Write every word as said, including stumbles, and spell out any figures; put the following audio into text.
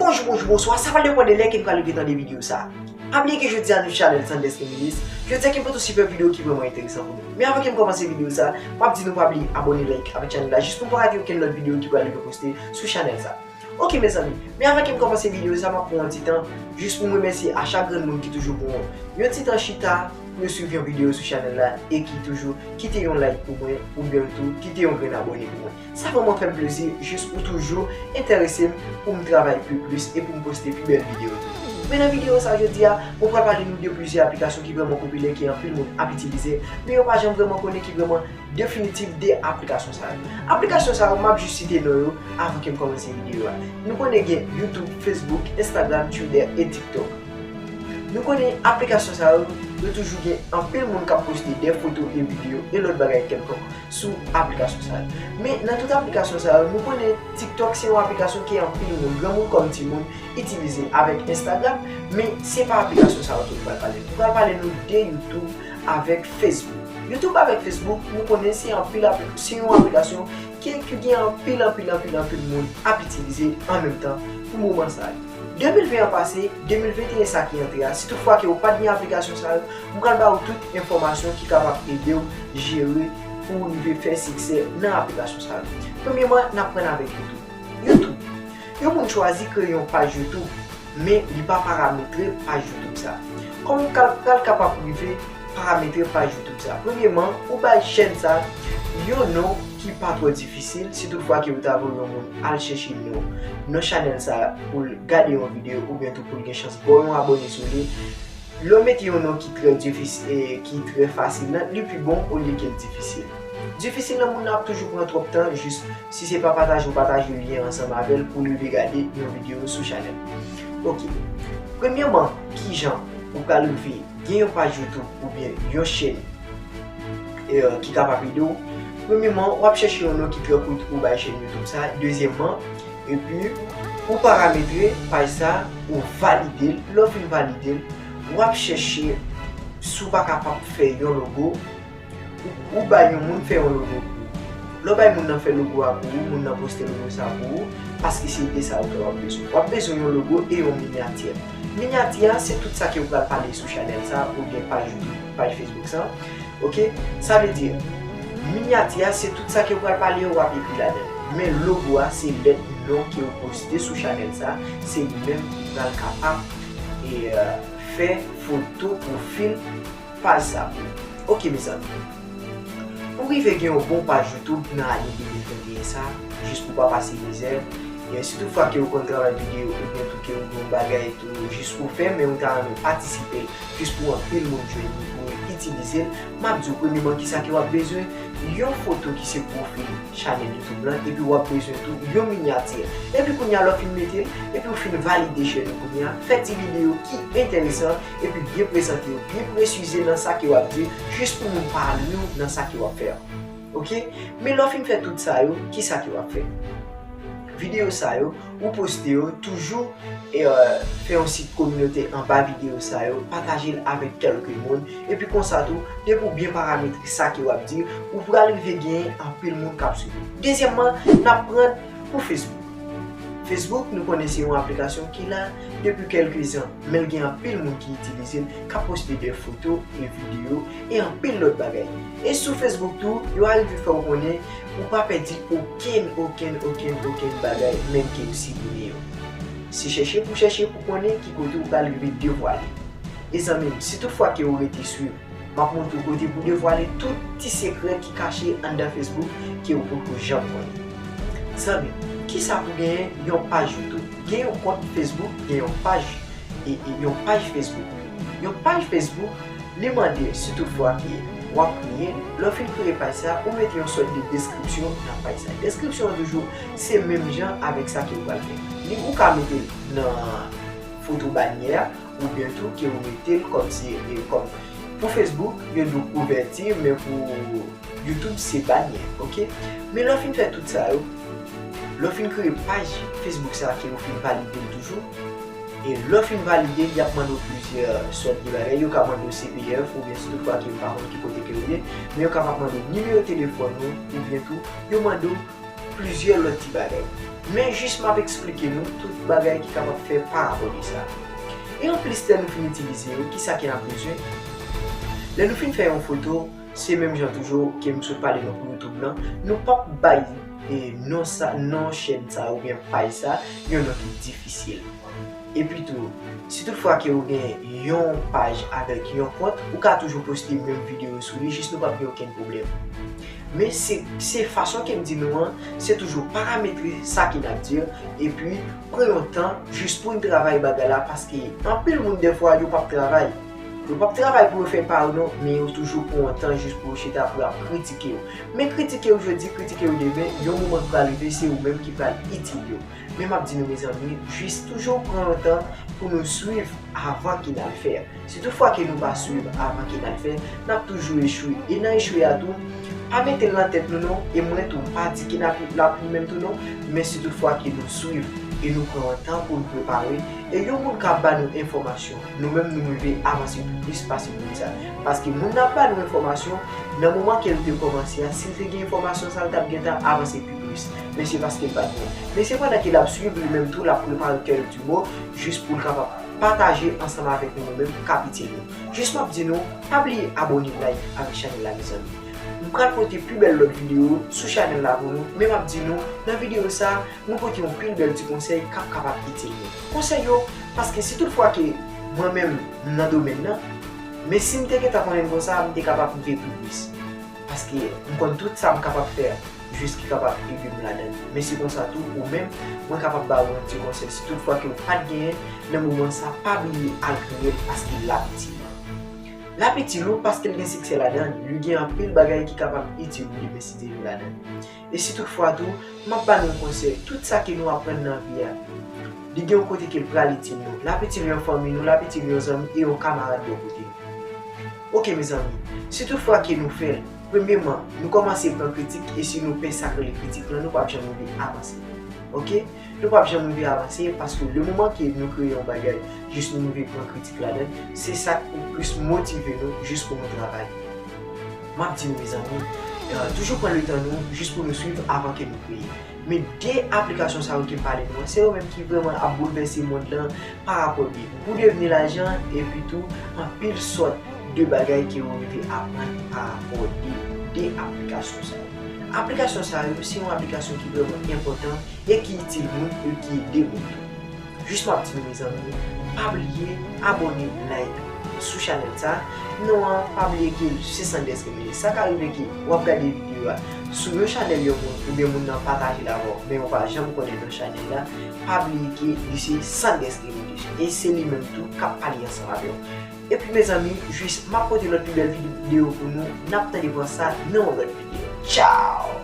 Bonjou, bonjou, bonswa, sa pral depann de lè ke n pral rive tande videyo sa. Pa bliye ke jodi a nou chanèl Sanders English. Jodi a ke m pote yon sipè videyo ki vrèman enteresan pou nou. Men avan ke m kòmanse videyo sa, m ap di nou pa bliye abòne, like avèk chanèl la jis pou n pa rate okenn lòt videyo ki pral rive poste sou chanèl sa. Ok mezanmi, men avan ke m kòmanse videyo sa, m ap pran yon ti tan jis pou m remèsye a chak grenn moun ki toujou pran yon ti tan chita pou yo swiv yon videyo sou chanèl la e ki toujou kite yon like pou mwen oubyen tou kite yon grenn abòne pou mwen. Sa vrèman fè m plezi jis ou toujou enterese m pou m travay pi plis e pou m poste pi bèl videyo tou. Men nan videyo sa jodi a, mwen pral pale nou de plizyè aplikasyon ki vrèman popilè, ke anpil moun ap itilize, men yo pa janm vrèman konnen ki vrèman definitif de aplikasyon sa yo. Aplikasyon sa yo, m ap jis site non yo avan ke m kòmanse videyo a. Nou konnen gen YouTube, Facebook, Instagram, Twitter e TikTok. Nou konnen aplikasyon sa yo, yo toujou gen anpil moun k ap poste de foto e videyo e lòt bagay kèlkonk sou aplikasyon sa yo. Men nan tout aplikasyon sa yo, nou konnen TikTok se yon aplikasyon ke anpil moun, granmoun kòm timoun, itilize avèk Instagram, men se pa aplikasyon sa yo ke nou pral pale. Nou pral pale nou de YouTube avèk Facebook. YouTube avèk Facebook, nou konnen se anpil apli-, se yon aplikasyon ke, ke gen anpil, anpil, anpil, anpil moun ap itilize an menm tan pou moman sa yo. De mil ven an pase, de mil venteyen sa ki antre a, si toutfwa ke ou pa t gen aplikasyon sa yo, m pral ba ou tout enfòmasyon ki kapab ede w jere pou w rive fè siksè nan aplikasyon sa yo. Premyeman, n ap pran avèk YouTube. YouTube. Yon moun chwazi kreye yon paj YouTube, men li pa parametre paj YouTube sa. Kòman w pral, pral kapab rive parametre paj YouTube sa? Premyeman, ou bay chèn sa yon non ki pa twò difisil. Si toutfwa ke ou ta voye yon moun al chèche non, non chanèl sa pou l gade yon videyo oubyen tou pou l gen chans ba w yon abòne sou li, lè w mete yon non ki trè difisil, e ki trè fasil la, li pi bon olye ke l difisil. Difisil nan moun nan ap toujou pran twòp tan, jis si se pa pataje ou pataje lyen ansanm avè l pou l rive gade yon videyo sou chanèl. Ok. Premyeman, kijan ou pral rive gen yon paj YouTube oubyen yon chèn, e, ki kapab ede w? Premyeman, w ap chèche yon non ki trè kout pou bay chèn YouTube sa. Dezyèmman, epi ou parametre paj sa, ou valide l. Lè w fin valide l, w ap chèche si w pa kapab fè yon logo, ou, ou bay yon moun fè yon logo pou ou. Lè w bay moun nan fè logo a pou ou, moun nan poste logo sa pou ou, paske se de sa yo ke w ap bezwen. W ap bezwen yon logo e yon minyati. Minyati a, se tout sa ke w pral pale sou chanèl sa, oubyen paj YouTube, paj Facebook sa. Ok? Sa vle di, minyati a, se tout sa ke w pral pale yo, w ap ekri ladan l. Men logo a, se lèt non ke w poste sou chanèl sa, se li menm ki pral kapab, e, e, fè foto pwofil paj sa pou ou. Ok, mezanmi. Pou rive gen yon bon paj YouTube nan ane de mil venteyen sa, jis pou pa pase mizè, e si toutfwa ke ou konn travay videyo oubyen tou ke ou gen yon bagay tou jis pou fè, men ou ta renmen patisipe l, jis pou anpil moun jwenn li, pou yo itilize l, m ap di w premyeman kisa ke w ap bezwen, yon foto ki se pwofil chanèl YouTube lan, epi w ap bezwen tou yon minyati. Epi kounye a, lè w fin mete l, epi w fin valide chèn ou kounye a, fè ti videyo ki enteresan, epi byen prezante yo, byen presize nan sa ke w ap di, jis pou moun pa nwi w nan sa ke w ap fè a. Ok? Men lè w fin fè tout sa yo, kisa ke w ap fè? Videyo sa yo, ou poste yo, toujou, e, e, fè yon sit kominote anba videyo sa yo, pataje l avèk kèlke moun, epi konsa tou, depi w byen parametre sa ke w ap di, ou pral rive genyen anpil moun k ap swiv ou. Dezyèmman, n ap pran pou Facebook. Facebook, nou konnen se yon aplikasyon ki la depi kèlke zan, men l gen anpil moun ki itilize l, k ap poste de foto e videyo e anpil lòt bagay. E sou Facebook tou, yo arive fè w konnen ou pa pèdi okenn, okenn, okenn, okenn bagay, menm ke w siprime yo. Se chèche pou chèche pou konnen ki kote ou pral rive devwale. E zanmi m, si toutfwa ke ou rete swiv, m ap montre w kote pou devwale tout ti sekrè ki kache anndan Facebook ke ou poko janm konnen. Zanmi, kisa pou genyen yon paj YouTube? Gen yon kont Facebook, gen yon paj, e, e, yon paj Facebook. Yon paj Facebook, li mande si toutfwa ke w ap kreye l, lè w fin kreye paj sa, ou mete yon sòt de deskripsyon nan paj sa. Deskripsyon an toujou se menm jan avèk sa ke ou pral fè. Li, ou ka mete l nan foto banyè a, oubyen tou ke ou mete l kòm se, e, kòm pou Facebook, yo di w kouvèti, men pou YouTube, se banyè, ok? Men lè w fin fè tout sa yo, lè w fin kreye paj Facebook sa ke ou fin valide l toujou, e lè w fin valide l, y ap mande w plizyè sòt de bagay. Yo ka mande w C P F, oubyen si toutfwa ke m pa konn ki kote ke w ye, men yo kapab mande w nimewo telefòn ou, oubyen tou, yo mande w plizyè lòt ti bagay. Men jis m ap eksplike nou tout bagay ki kapab fè pa rapò de sa. E anplis, lè nou fin itilize yo, kisa ke n ap bezwen? Lè nou fin fè yon foto, se menm jan toujou ke m sot pale nou pou YouTube lan, nou p ap bay e non sa, non chèn sa oubyen paj sa yon non ki difisil. Epi tou, si toutfwa ke ou gen yon paj avèk yon kont, ou ka toujou poste menm videyo sou li, jis nou p ap gen okenn pwoblèm. Men se, se fason ke m di nou an, se toujou parametre sa ke n ap di, epi pran yon tan jis pou n travay bagay la, paske anpil moun dèfwa yo p ap travay. Yo p ap travay pou yo fè pa yo non, men yo toujou pran yon tan jis pou yo chita pou y ap kritike yo. Men kritike yo jodi, kritike yo demen, yon moman ki pral rive, se ou menm ki pral itil yo. Men m ap di nou, mezanmi, jis toujou pran yon tan pou nou swiv avan ke n al fè. Si toutfwa ke nou pa swiv avan ke n al fè, n ap toujou echwe. E nan echwe a tou, pa mete l nan tèt nou non, e mwen tou, m pa di ke n ap, l ap li menm tou non, men si toutfwa ke nou swiv e nou pran yon tan pou nou prepare, e yon moun ka ba nou enfòmasyon, nou menm nou rive avanse pi plis pase moun sa. Paske moun nan ap ba nou enfòmasyon, nan moman ke l te kòmanse a, si l te gen enfòmasyon sa, l t ap gentan avanse pi plis. Men se paske l pa t gen. Men se pandan ke l ap swiv li menm tou, l ap prepare kè l di mo, jis pou l kapab pataje ansanm avèk nou, nou menm k ap itil nou. Jis m ap di nou, pa bliye abòne, like avèk chanèl la, mezanmi. M pral pote pi bèl lòt videyo sou chanèl la pou nou, men m ap di nou, nan videyo sa, nou pote yon pil bèl ti konsèy k ap kapab itil nou. Konsèy yo, paske si toutfwa ke mwen menm m nan domèn nan, men si m te gentan konnen l konsa, m te kapab rive pi plis. Paske m konn tout sa m kapab fè jis ki kapab ede m ladan l. Men se konsa tou, ou menm, mwen kapab ba ou yon ti konsèy. Si toutfwa ke ou pa t genyen, nan moman sa, pa bliye al kreye l paske l ap itil ou. L ap itil ou paske l gen siksè ladan l. Li gen anpil bagay ki kapab itil ou demen si Dye vle ladan l. E si toutfwa tou, m ap ba nou yon konsèy, tout sa ke nou aprann nan vi a, li gen yon kote ke l pral itil nou. L ap itil yon fanmi nou, l ap itil yon zanmi e yon kamarad bò kote nou. Oke, mezanmi, si toutfwa ke nou fè l, premyeman, nou kòmanse pran kritik, e si nou pè sa k rele kritik lan, nou p ap janm rive avanse. Oke? Nou p ap janm rive avanse, paske le moman ke nou kreye yon bagay, jis nou rive pran kritik ladan l, se sa k pou plis motive nou jis pou nou travay. M ap di nou, mezanmi, eh, toujou pran letan nou jis pou nou swiv avan ke nou kreye. Men de aplikasyon sa yo ke m pale nou an, se yo menm ki vrèman ap boulvèse mond lan pa rapò de pou devni lajan, epi tou anpil sòt de bagay ke ou rive aprann pa rapò de de aplikasyon sa yo. Aplikasyon sa yo, se yon aplikasyon ki vrèman enpòtan e ki itil moun e ki ede moun tou. Jis m ap di nou, mezanmi, pa bliye abòne, like sou chanèl sa. Non an, pa bliye ke se Sanders Remede. Sa ka rive ke w ap gade videyo a sou yon chanèl yon moun, oubyen moun nan pataje l avè w, men ou pa janm konnen non chanèl la, pa bliye ke li se Sanders Remede. E se li menm tou k ap pale ansanm avè w. Epi, mezanmi, jis m ap pote lòt pi bèl videyo pou nou. N ap tande pran sa nan yon lòt videyo. Tchaw!